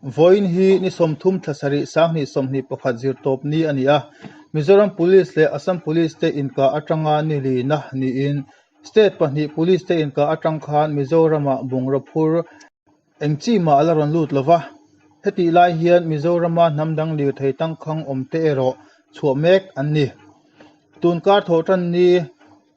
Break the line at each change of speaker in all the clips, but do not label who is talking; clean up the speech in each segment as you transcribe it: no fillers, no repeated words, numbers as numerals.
Vawiin hi ni 30 thla sarih 2021 zirtawp ni a ni a, Mizoram Police leh Assam Police te inkah atanga ni lina niin State pahnih Police te inkah atang khan Mizoramah bungraw phur eng chi mah a la rawn lut lo va. Hetih lai hian Mizorama hnam dang lirthei tangkhang awm te erawh chhuah mek an ni. Tunkar thawhtan ni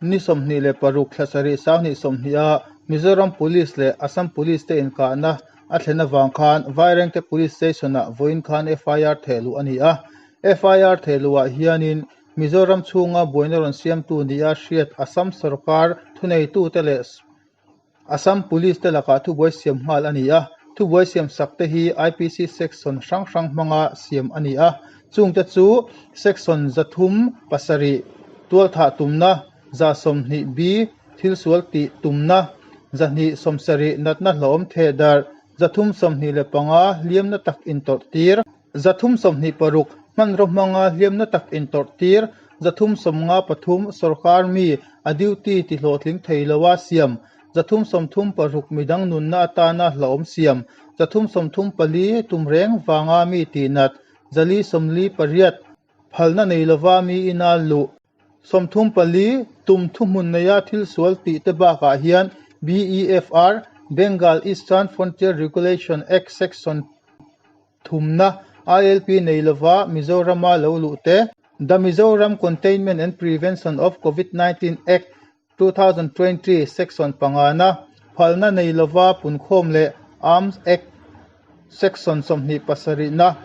Ni 26 thla sarih 2020 a Mizoram Police leh Assam Police te inkahna a thlen avang khan Vairengte Police Station-ah vawiin khan FIR thehluh a ni a. FIR thehluhah hianin Mizoram chhunga buaina rawn siamtu nia hriat Assam sorkar thuneitute leh Assam Police te lakah thubuai siam nghal a ni a, thubuai siam sak te hi IPC section hrang hrang hmanga siam a ni a, chungte chu section 307 tualthah tumna, 120 B thil sual tih tumna, 270 natna hlawm theh darh, 325 hliamna tak intawrh tir, 326 hmanraw hmanga hliamna tak intawrh tir, 353 sorkar mi a duty ti hlawhtling thei loa siam, 336 midang nunna atana hlauhawm siam, 334 tum reng vanga mi tihnat, 448 phalna nei lova mi ina luh, 34 tum thuhmun neia thil sual tih te bakah hian BEFR, Bengal Eastern Frontier Regulation Act Section thumna ILP nei lova Mizorama lo luh te, The Mizoram Containment and Prevention of Covid-19 Act, 2020 Section pangana phalna nei lova punkhawm leh Arms Act Section 27na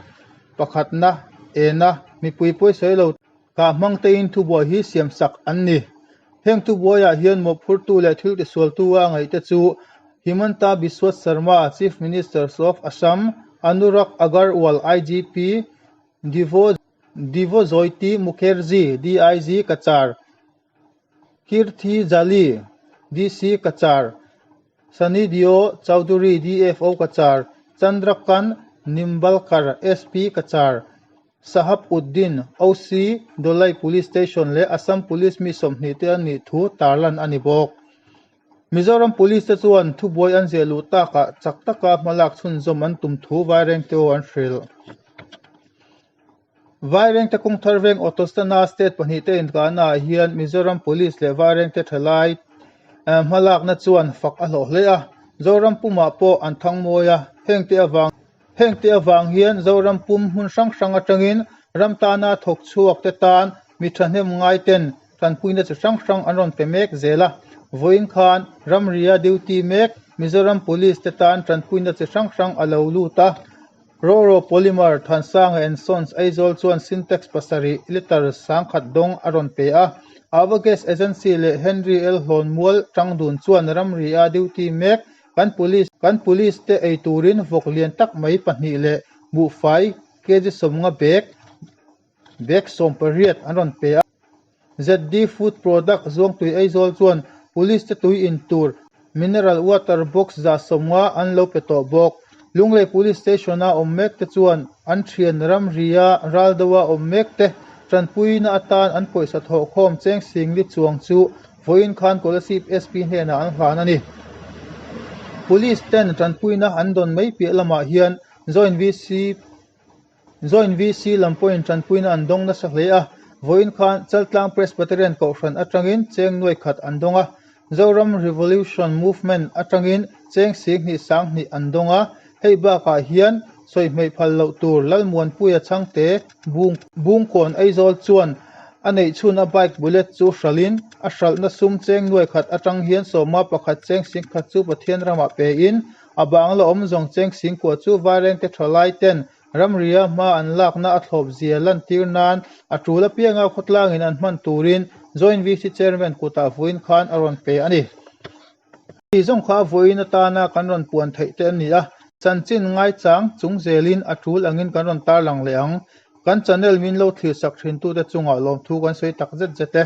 pakhatna ena mipui pawisawi lo kah hmang tein thubuai hi siamsak an ni. Heng thubuaiah hian mawhphurtu leh thil tisualtu a ngaihte chu Himanta Biswa Sarma, Chief Minister of Assam, Anurag Agarwal, IGP, Divo Divojoyti Mukherjee, DIG, Cachar, Kirthi Jali, DC Cachar, Sanidhyo Chowdhury, DFO Cachar, Chandrakant Nimbalkar, SP Cachar, Sahab Uddin, OC, Dholai Police Station leh Assam Police mi 20 te an nih thu tarlan a ni bawk. Mizoram Police te chuan thubuai an ziah luh takah chak taka hmalak chhunzawm an tum thu Vairengte aw an hrilh. Vairengte kawngthar veng auto stand-a state pahnih te inkahnaah hian Mizoram Police leh Vairengte thalai hmalakna chuan fak a hlawh hle a. Zoram pumah pawh an thang mawi a, hengte avang hengte avang hian Zoram pum hmun hrang hrang atangin ram tana thawk chhuak te tan mi thahnem ngai ten tanpuina chi hrang hrang an rawn pe mek zel a. Vawiin khan ramria duty mek Mizoram Police te tan tanpuina chi hrang hrang a lo lut a. Roro Polymer Thansanga and Sons Aizawl chuan Sintex pasarih litre 10,000 dawng a rawn pe a. Ava Gas Agency leh Henry L Hlawnmual tangdun chuan ramria duty mek kan police kan police te ei turin vawk lian tak mai pahnih leh buhfai kg 50 bag bag 18 an rawn pe a. ZD Food Product Zuangtui Aizawl chuan Police te tui in tur Mineral Water Box 150 an lo pe tawh bawk. Lunglei Police Station-a awm mek te chuan an thian ramria raldoa awm mek te tanpuina atan an pawisa thawhkhawm cheng singli chuang chu vawiin khan Kolasib SP hnenah an hlan a ni. Police ten tanpuina an dawn mai piah lamah hian Joint VC Joint VC lam pawhin tanpuina an dawng nasa hle a, vawiin khan Chaltlang Presbyterian Kohhran atangin cheng nuai khat an dawng a, Zoram Revolution Movement atangin cheng 2 2 an dawng a, hei bakah hian sawi hmeih phal loh tur Lalmuanpuia chhangte bung bungkawn Aizawl chuan a neih chhun a bike bullet chu hralhin a hralhna sum cheng nuai khat atang hian sawma pakhat cheng 10,000 chu Pathian ramah pein a bang la awm zawng cheng singkua chu Vairengte thalai ten ramria hma an lakna a thlawp zia lan tir nan a tul apianga khawtlangin an hman turin Joint VC Chairman kutah vawiin khan a rawn pe a ni. Tih zawng kha vawiin atana kan rawn puan theih te an ni a, chanchin ngaichang chung zelin a tul angin kan rawn tarlang leh ang. Kan channel min lo thlir sak thin tute chungah lawmthu kan sawi tak zet zet e.